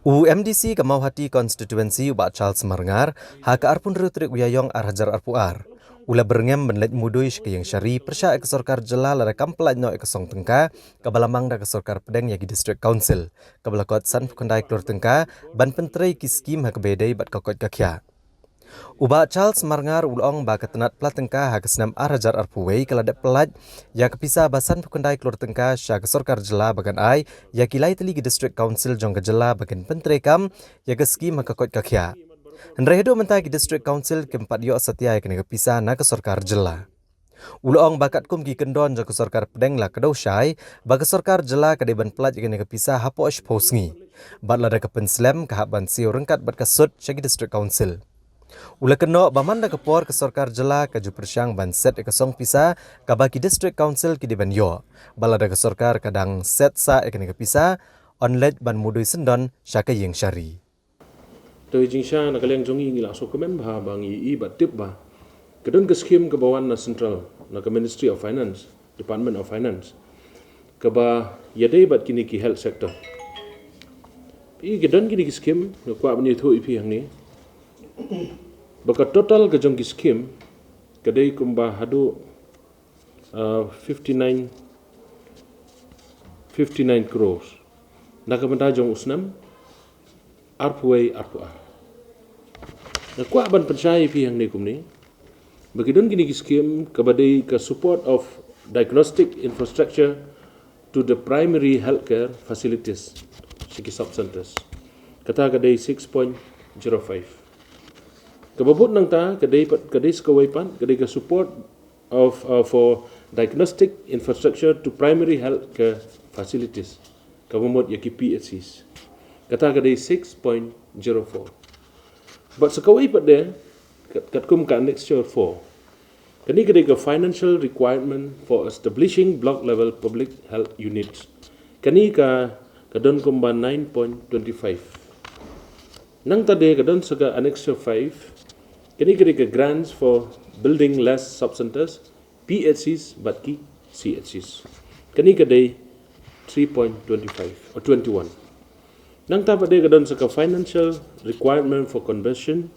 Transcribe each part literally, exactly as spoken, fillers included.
U MDC ka Mawhati Constituency, u Bah Charles Marngar, ha ka arphew hynriew tarik u Ïaïong ar hajar arphew ar, u la byrngem ban leit mudui sha ka Ïing Shari pyrshah ïa ka sorkar jylla lada kam pyllait noh ïa ka song tyngka kaba la mang da ka sorkar pdeng ïa ki District Council, kaba la kot sanphew khyndai klur tyngka, ban pyntrei ki skim ha kaba ïadei bad ka koit ka khiah. U Bah Charles Marngar u la ong ba ka tnat pla tyngka ha ka snem ar hajar arphew wei ka la dep pyllait ïa ka pisa ba sanphew khyndai klur tyngka sha ka sorkar jylla ba kan ai ïa ki lai tylli ki District Council jong ka jylla ba kin pyntreikam ïa ka skim ha ka koit ka khiah. Hynrei haduh mynta ki District Council kim pat ïoh satia ïa kane ka pisa na ka sorkar jylla. U la ong ba katkum ki kyndon jong ka sorkar pdeng la kdew shai ba ka sorkar jylla ka dei ban pyllait ïa kane ka pisa hapoh shiphew sngi, bad lada ka pynslem ka hap ban siew ryngkat bad ka sut sha ki District Council. U la kynnoh ba man da ka por ka sorkar jylla ka ju pyrshang ban set ïa ka song pisa kaba ki District Council ki dei ban ïoh, bad lada ka sorkar ka dang set sah ïa kane ka pisa, yn leit ban mudui syndon sha ka Ïing Shari. To, i jingshisha na ka liang jong ngi, ngi la sngewkmen bha ba ngi i bad tip ba ka don ka skim kaba wan na Central, na ka Ministry of Finance, Department of Finance, kaba ïadei bad kine ki health sector. I ka don kine ki skim, nga kwah ban ïathuh ïa phi hangne ba ka total ka jong ki skim ka dei kumba haduh, uh, fifty-nine, fifty-nine crores na ka bynta jong u snem arphew wei arphew ar. Nga kwah ban pynshai ïa phi hangne kumne ba ki don kine ki skim kaba dei ka support of diagnostic infrastructure to the primary healthcare facilities, sha ki sub centers. Kata ka dei six point zero five. Kaba bud nangta ka dei pat, ka dei sa kawei pat, ka dei ka support of, uh, for diagnostic infrastructure to primary healthcare facilities, kaba mut ïa ki P H Cs. Kata ka dei six point zero four. Bad sa kawei pat de, kat-, katkum ka annexure four, kane ka dei ka financial requirement for establishing block level public health units. Kane ka, ka don kumba nine point twenty five. Nangta de ka don sa ka annexure five, kane ka dei ka grants for building less sub centers, P H Cs bad ki C H Cs. Kane ka dei three point twenty five or twenty one. Nangta pat de ka don sa ka financial requirement for conversion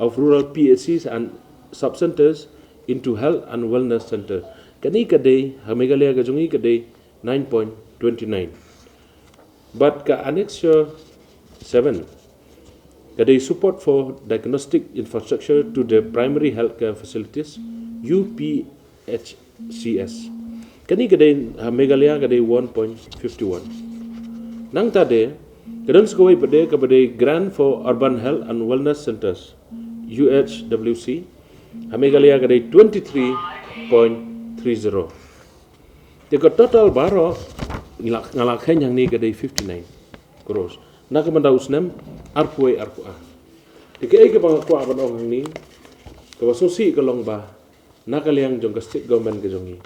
of rural P H Cs and sub centers into health and wellness center. Kane ka dei, ha Meghalaya ka jong ngi ka dei nine point twenty nine. Bad ka annexure seven, ka dei support for diagnostic infrastructure to the primary healthcare facilities, U P H C S. Kane ka dei, ha Meghalaya ka dei one point fifty one. Nangta de ka don sa kawei pat de kaba dei grant for urban health and wellness centers, U H W C. Ha Meghalaya ka dei twenty three point three zero. Te ka total baroh, nga la, nga la kheiñ hangne ka dei fifty nine crores na ka bynta u snem arphew wei arphew ar. Te kaei kaba nga kwah ban ong hangne, kaba sngewsih ka long ba na ka liang jong ka state government ka jong ngi,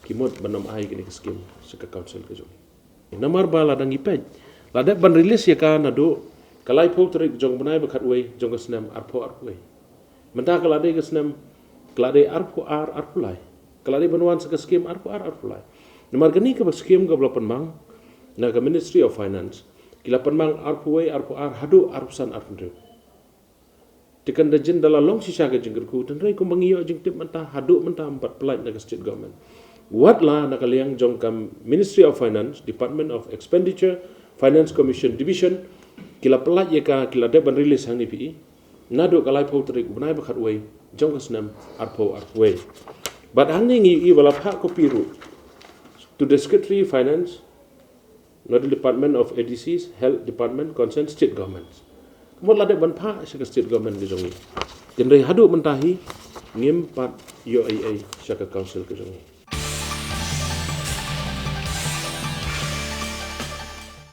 ki mut ban ym ai kane ka skim sha ka council ka jong ngi. Namar ba lada ngi peit, la dep ban release ïa ka naduh ka laiphew tarik jong u bnai ba khatwei jong ka snem arphew arphew wei. Mynta ka la dei ka snem, ka la dei arphew ar arphew lai. Ka la dei ban wan sa ka skim arphew ar arphew lai. Namar kane kaba skim kaba la pynmang na ka Ministry of Finance, ki la pynmang arphew wei arphew ar haduh arphew san arphew hynriew. Te kan da jin da la long shisha ka jingkyrkhu, hynrei kumba ngi ïoh jingtip mynta, haduh mynta ym pat pyllait na ka state government. Wat la na ka liang jong ka Ministry of Finance, Department of Expenditure, Finance Commission Division, ki la pyllait ïa ka, ki la dep ban release hangne phi i, naduh ka laiphew tarik u bnai ba khatwei jong ka snem arphew arphew wei. Bad hangne ngi i ba la phah copy ruh to the Secretary Finance, Nodal Department of A D Cs, Health Department, concerned state governments. Ka mut la dep ban phah sha ka state government ka jong ngi. Hynrei haduh mynta hi ngim pat ïoh ei ei sha ka council ka jong ngi.